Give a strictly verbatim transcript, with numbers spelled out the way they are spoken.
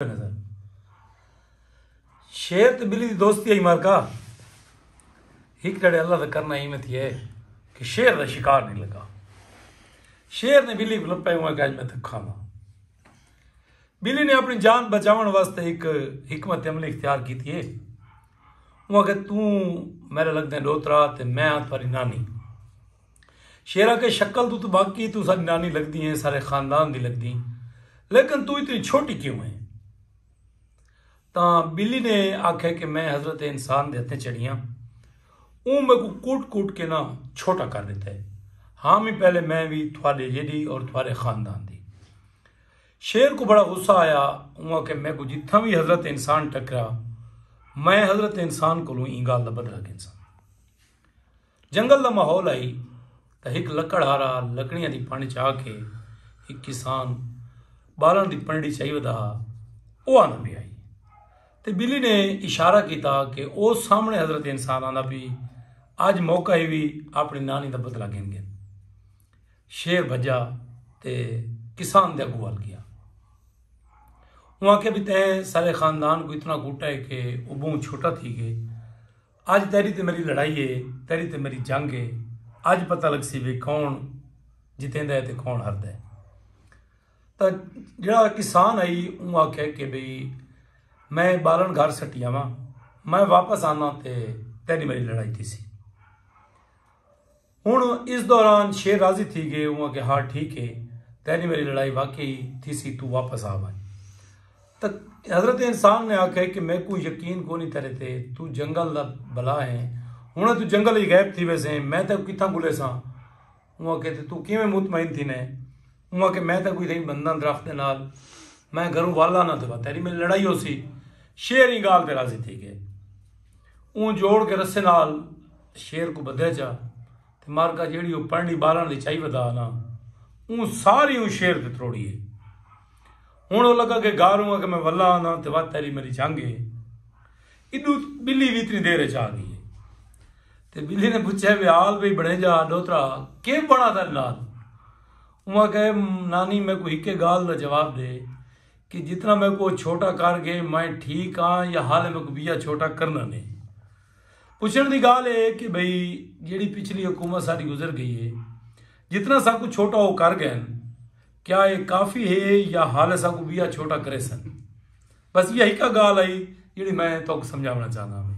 نظر۔ شیر تے بلی دی دوستی آئی مارکا، ہک ڈڑے اللہ دا کرنا ایویں تھی ہے کہ شیر دا شکار نہیں لگا۔ شیر نے بلی کو لپے ہوا کہ اج میں تھک کھانا۔ بلی نے اپنی جان بچاون واسطے ایک حکمت عملی اختیار کیتی ہے۔ وہ کہ توں میرے لگدے ڈوترا تے میں آں تھوڑی نانی۔ شیر آکھے شکل تو تو باقی تو ساری نانی لگدی ہیں، سارے خاندان دی لگدی، لیکن تو اتنی چھوٹی کیوں ہے؟ تاں بلی نے آکھیا کہ میں حضرت انسان دے ہتھیں چڑھیاں، اوں میکوں کوٹ کوٹ کے نہ چھوٹا کر ݙتا ہے۔ ہاں میں پہلے میں وی تھوڑے جیڈی اور تھوڑے خاندان دی۔ شیر کو بڑا غصہ آیا۔ اوں آکھیا میکوں جتھاں وی حضرت انسان ٹکرا، میں حضرت انسان کولوں ایں گال دا بدلہ گھنساں۔ جنگل دا ماحول آئی تاں ہک لکڑ ہارا لکڑیاں دی پنڈ چا کے ہک کسان بالن دی پنڈی چائی ودا ہا، او آندا پیا ہئی۔ تے بلی نے اشارہ کیتا کہ او سامنے حضرت انسان آندا پی، اج موقع ہی وی اپنی نانی دا بدلہ گھن گھن۔ شیر بھجا تے کسان دے اگو ول گیا۔ اوں آکھیا بھی تیں سارے خاندان کو اتنا کوٹا ہے کہ او بہوں چھوٹا تھی گئے۔ اج تیری تے میری لڑائی ہے، تیری تے میری جنگ ہے۔ اج پتہ لگ سی بھی کون جتیندا ہے تے کون ہردا ہے۔ تاں جڑا کسان آئی اوں آکھیا کہ بھئی میں بالن گھر سٹی آواں، میں واپس آنا تے تیری میری لڑائی تھی سی۔ ہن اس دوران شیر راضی تھی گئے، اوں آکھیا ہا ٹھیک ہے، تیری میری لڑائی واقعی تھی سی، تو واپس آ ونج۔ تاں حضرت انسان نے آکھیا کہ میکوں یقین کونی تیرے تے، تو جنگل دا بلا ہے، ہن تو جنگل ہی غائب تھی ویسے، میں تیکوں کتھاں گلے ساں؟ اوں آکھیا تے تو کیویں مطمئن تھی نے؟ اوں آکھیا میں تیکوں اتھے بنداں درخت دے نال، میں گھروں والا نہ تھے تیری میری لڑائی ہو سی۔ شیر ہی گال تے راضی تھی گئے۔ اوں جوڑ کے رسے نال شیر کو بدھے چا تے مارکا جیڑی او پنڈی بالن دی چائی ودا نا، اوں ساری اوں شیر تے تروڑی ہے۔ ہن او لگا کہ گار ہوں کہ میں ولا آنا تے وت تیری میری جنگ ہے۔ ادو بلی وی اتنی دیر چ آ گئی ہے۔ تے بلی نے پوچھا وی حال بھئی بنے جا ڈوترا، کے بنا تیرے نال؟ اوں آکھیا نانی میکوں ہکے گال دا جواب دے کہ جتنا میکوں چھوٹا کر گئے میں ٹھیک ہاں یا حالے میکوں بیا چھوٹا کرنا نے؟ پچھن دی گال ہے کہ بھئی جیڑی پچھلی حکومت ساری گزر گئی ہے، جتنا ساکوں چھوٹا وہ کر گئے، کیا یہ کافی ہے یا حالے ساکوں بیا چھوٹا کرے سن؟ بس یہ ایک گال آئی جیڑی میں تو سمجھاونا چاہتا ہوں۔